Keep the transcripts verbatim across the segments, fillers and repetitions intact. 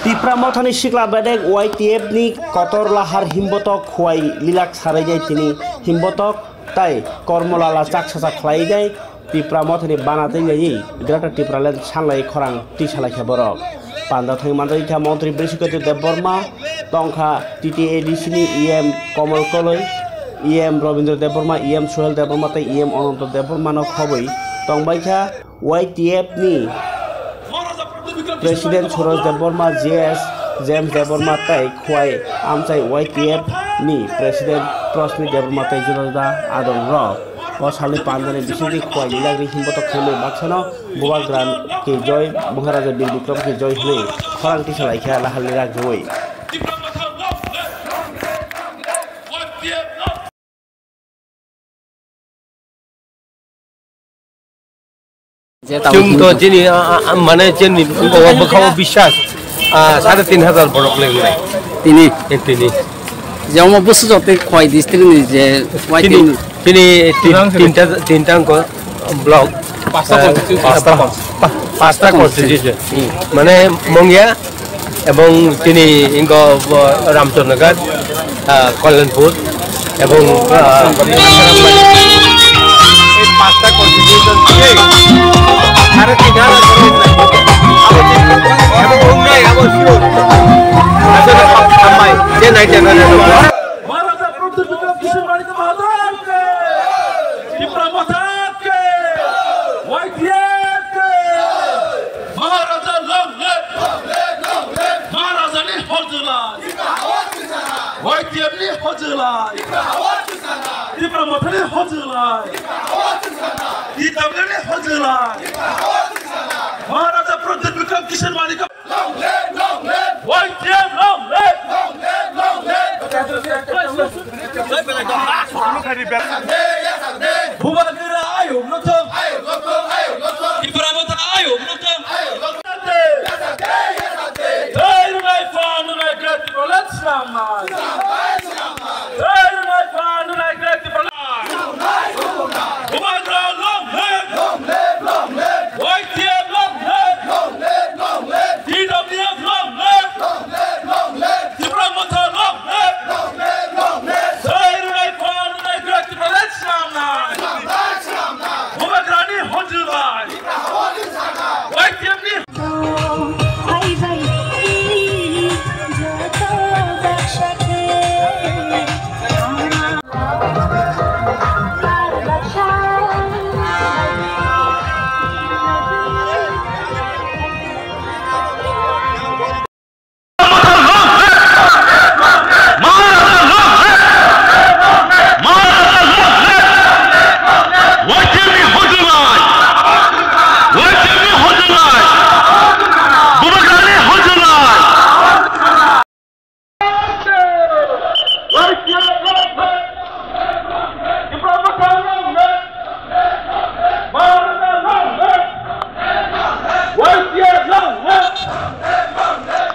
Tipra Mothani sikla bedek Y T F ni kotor lahar himbotok khuai lilak sarai jai tini himbotok tai kormolala chaksacha khlai jai Tipra Mothani bana tei jai Greater Tipraland sanlai khorang tisa lai kha borok. Panda thangwi manjak kha Montri Brihaspati Debbarma, tongkha T T A D C ni E M Komol Koloi, E M Robindra Debbarma, E M Suhel Debbarma tei E M Ananto Debbarma no khobwi tongbai kha Y T F ni President Suraj Debbarma, G S James Debbarma tei Khwai Amchai Y T F ni President Prosmit Debbarma tei juda juda adong rok. O salni pandani bisingtwi Khwai Nilagiri himbotok khaimani baksano Bubagra ke joy, Maharaja Bir Bikram ke joy hwnwi khorang tisa lai kha lahar lirak rwui. Je tamo Chwng to tini. Chini, a, a, a, mane chini bwkha o biswas, a, sare tin hajar borok le wngnai. Tini. E, tini. Je omo bwswk jotoi Khwai district ni je Tini, Y T F ni. Tini tin, tinta, tinta ko block. Pasta, eh, constitution. Pasta, pa-, pasta constitution. Hmm. Mane Mongya, Ebong tini ingo, uh, Ramchandraghat, uh, Kalyanpur, ebong, uh, ei pasta constitution, ei, aro tini aro abo tini, abo tini, abo sure. Asole hambai, je nai je nai. Maharaja Pradyut Bikram Kishore Manikya Bahadur ke! Tipra Motha ke! Y T F ke! Maharaja long live! Maharaja ni hojulai! Y T F ni hojulai! Tipra Motha ni hojulai! T W ni hojulai! Maharaja Pradyut Bikram Kishore Manikya Long live, long live. Y T F long live. Long live, long live. Bubagra ayuk no thung. Ayuk no thung, ayuk no thung. Tipra Motha ayuk no thung. Ayuk no thung. Tei rwnai phan rwnai Great Tipraland swnamnai. Tei rwnai phan rwnai Great Tipraland. Bubagra long live! Long live, long live! Y T F long live! Long live, long live! T W F long live! Long live, long live! Tipra Motha long live! Long live, long live! Tei rwnai phan rwnai Great Tipraland swnamnai! Swnamnai, swnamnai! Bubagra ni hojulai! Tipra hojulai! Y T F ni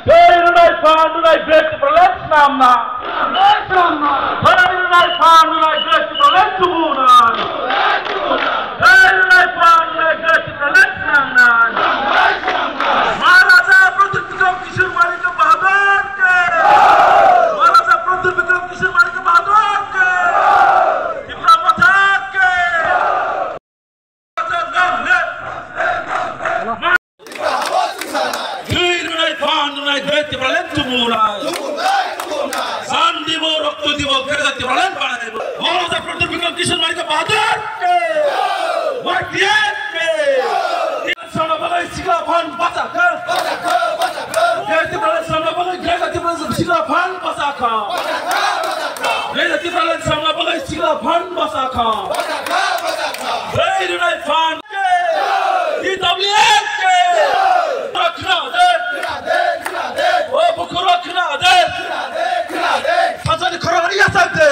Tei rwnai phan rwnai Great Tipraland swnamna. Tei rwnai phan rwnai Great Tipraland tubunai. Tei rwnai phan rwnai Great Tipraland swnamnai. Maharaja Pradyut Bikram Kishore Manikya Bahadur ke. Maharaja Pradyut Bikram Kishore Manikya Bahadur ke. Tipra Motha ke. Twi rwnai phan rwnai Great Tipraland tubunai. San dibo, rokto dibo, Greater Tipraland banai dibo. Maharaja Pradyut Bikram Kishore Manikya Bahadur ke. Y T F ke. Samla bagwi sikla phan bachakha. Greater Tipraland samla bagwi Greater Tipraland sikla phan bachakha. Greater Tipraland samla bagwi sikla phan bachakha. Tei rwnai phan ke. T W F ke. Khna de. O bukhuk rok khna de. Sajani khorang ri yachak de.